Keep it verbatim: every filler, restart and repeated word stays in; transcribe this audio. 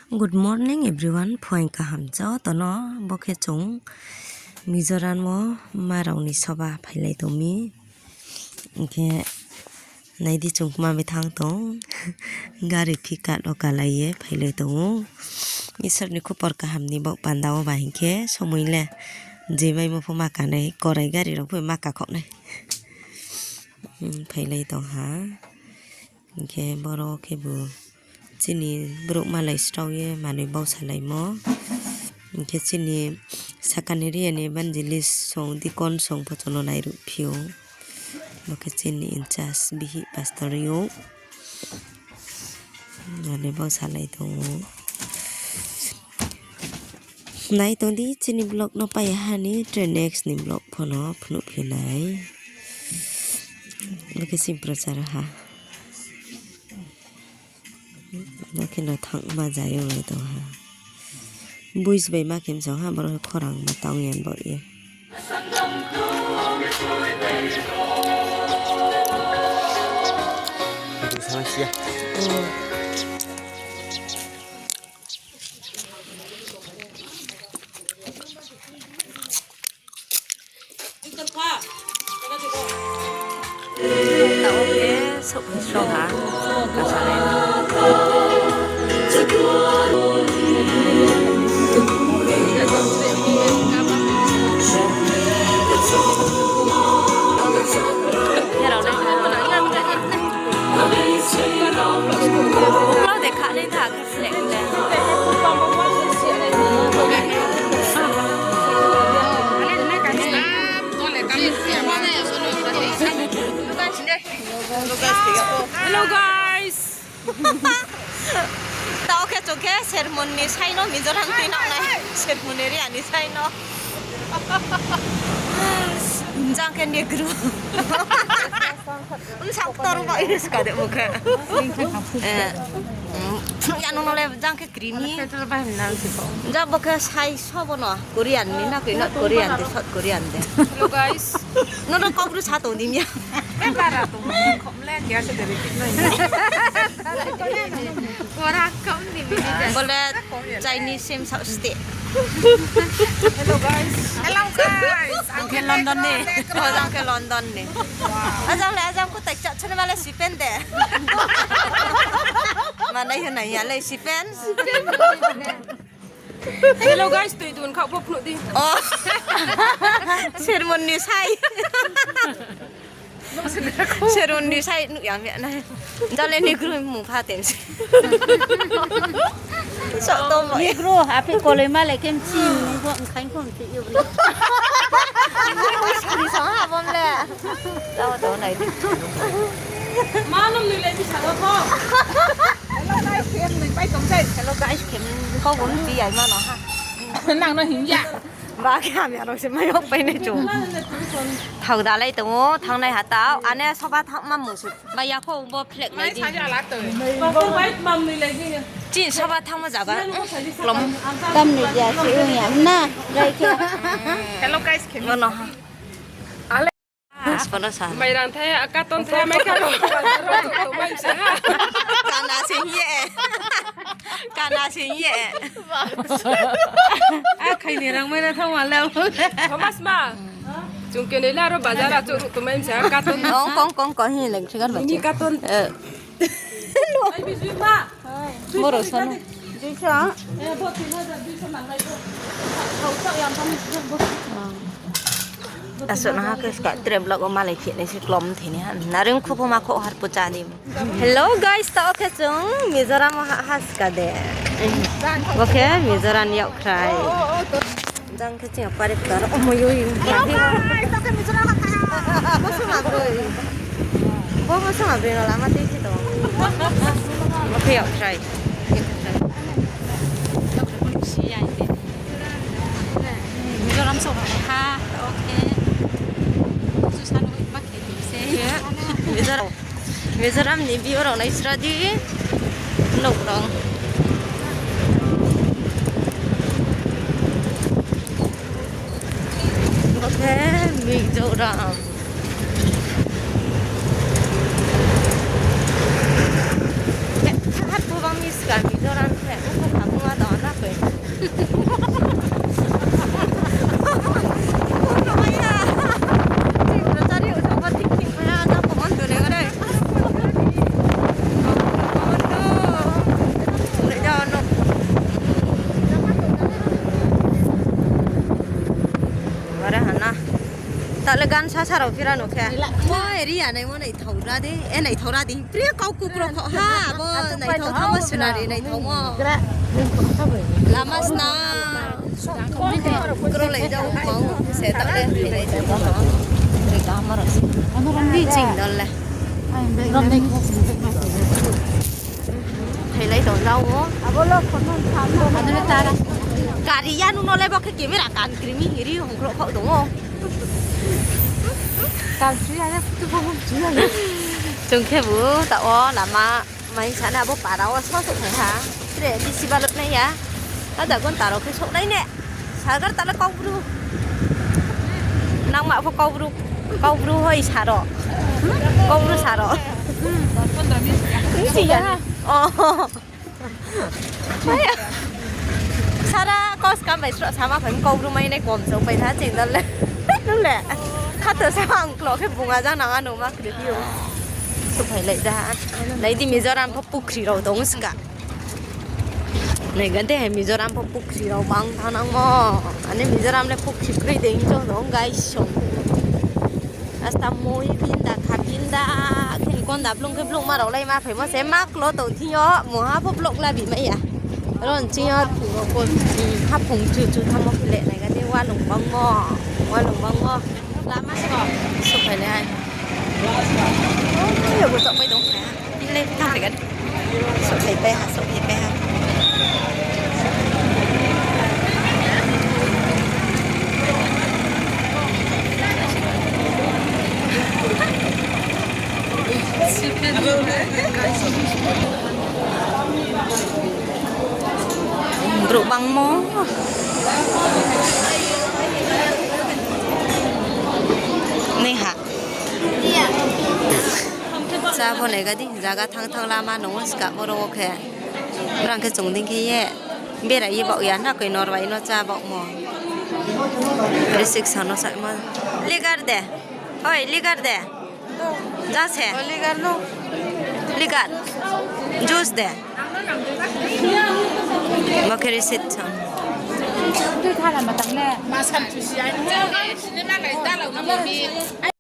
Good morning everyone, phuaing kaham joto no. Bo khe chung Mizoram wo ma rao ni soba phailai tong mi. Hing khe nai di chung kma bai thanng tong. Gari pickup wo kalai ye phailai tong ou. Isor ni khupor kaham ni baoh panda wo ba hing khe somoi le je maimo pho ma kanai, korai gari rao pho ma kakhaoh nai. Phailai tong ha. Hing khe boro khebu chini brouh malai srao ye manoi bau salaimo. Hing khe chini sakani area ni evangelist song, deacon song pho chung no nairuh phi ou. Bo khe chini in charge bihih pastor ou. Manoi bau salai tong ou. Nai tong di chini vlog no pai ya ha ni, tre next ni vlog pho no phnuh phi nai. Bo khe chini prochar ha. Bo khe no thanngma zai ong ye tong ha. Buis bai ma khe msong ha, boro khe khorang ma tang yan baoh ye. Taoh khe souhphai srao ha, kasalai. Uklau de kha nai tha. Hello guys. Taoh khe chung khe Sermon ni sai no Mizoram tuinang nai. Sermon area ni sai no. Jang khe Negro. Bsa ktor ba use ka de bo khe. Eh, mm, ya nung no le jang khe creamy. Ja bo khe sai so bo no. Korean ni na koi, North Korean de, South Korean de. Hello guys. No no Kokbru sa tong di mia. Bara tong khom le kya se de. Bo le Chinese sim sa ste. Hello guys. Hello guys. Ang khe London ni. Ang khe London ni. Ajang le ajang ko tai chak chane male sipen de. Manai hwnai ya le sipen. Hello guys, tui dun khao pho phnuh di. Oh. Sermon ni sai. Sermon ni sai nuh ya mia nai. Jale ni gru mung pha tem se. Sok to mo. Ni gru, api koloi ma le kem chi, nung pho, nung khaing pho, nung chi yo. Ni gru skri sa ha bom le. Tao, tao, nai di. Ma nung nui le di sa lo pho. Hello guys, khem nui pai tong sai. Hello guys, khem kau bo nung chi yai ma no ha. Nang no hing ya. Ba khe hamya rao se mai yok pai nai chung. Thao dalai tong ou, thanng nai ha tao. Ane soba thanng ma mung su. Ba ya kho bo flag nai di. Chini soba thanng ma zaga. Klom. Tam ni dia si ong ya. Na, rai khe. Hello guys, khem. Bo no ha. Mas kono sa. Mai rang thai, katon thai, mai katon. Kana sing ye. Kana sing ye. A khai ni rang mai na thang ma le. Thomas ma. Chung khe ni la ro bazar a chung tu mai sa katon. Kong kong kong kong hi leng chigar ba. Ni katon. Eh. Ai, bijui ma. Boro sono. Duiso. Asuk no ha khe ska tre vlog o malai phi nai se klom thini ha. Nareng khu pho ma kho har pucha di. Hello guys, tao khe chung Mizoram o ha, ha ska de. Bo khe Mizoram ni yakkhrai. Jang khe chini pare ktar omo yo yung. Bo sung abroi. Bo, bo sung abroi no lama tei si tong. Bo khe yakkhrai. Mizoram song ha, okay. Su sanu ma khe se. Mizoram. Mizoram ni view rao nai sra di. Nouh rao. Bo khe Mizoram. Khe, ha, ha, bo bang ni ska Mizoram khe, bo khe ha, bo Taoh le gan sasa rao phira no khe. Oi, ri ya naimo naithao ra de. E, naithao ra de. Pri kau kukro kho ha, abo naithao thanngmo scenery naithao mo. Lama sna. Kro lai jao ma se taoh le. Ching dol le. Phailai tong jao o. Kari ya nung no le bo khe camera kan krimi hiri hongkro khaoh tong o. Chung khe bu taoh wo lama mai sa na bo para wo so souhphai ha. Tre bisi balot nai ya. Ada gonta rao khe souhnai ne. Sagar tala Kaubru. Nangma pho Kaubru. Kaubru hoi saro. Kaubru saro. Bisi ya ni. Oh. Sara kau skam bai sroh sama phai Kaubru mai nai kom chong pai tha ching dol le. Nung le. Khato sa ang klo khe bunga jang nang ano ma kri phi o. Souhphai lai ja. Nai di Mizoram pho pukhri rao tong ska. Nai ga de, Mizoram pho pukhri rao bang thanng nangmo. Ani Mizoram le pukhri kroi de hing chong tong guys song. Asta moi binda kha binda, khe konda blung khe blung ma rao lai ma phaimo se ma klo tong thing yo, mungha pho vlog labi mai ya. Ron ching yo, haphung chu chu thanngmo khe le nai ga de, walung bangmo, walung bangmo. Lama se souhphai le hai. Yogo chouhpai tong phai ha. Ile thanng phai ga. Souhphaipai ha, souhphaipai ha. Brouh bangmo. Nai ha. Chá pho nai ga di, zaga thanng thanng lama nung o ska boro wo khe. Brang khe chung dei khe ye. Bera ye baoh ya, na koi nor bai no chá baohmo. Restriction no samo. Ligar de. Oi, ligar de. Ja se. Ligar no. Ligar. Juice de. Bo khe restriction.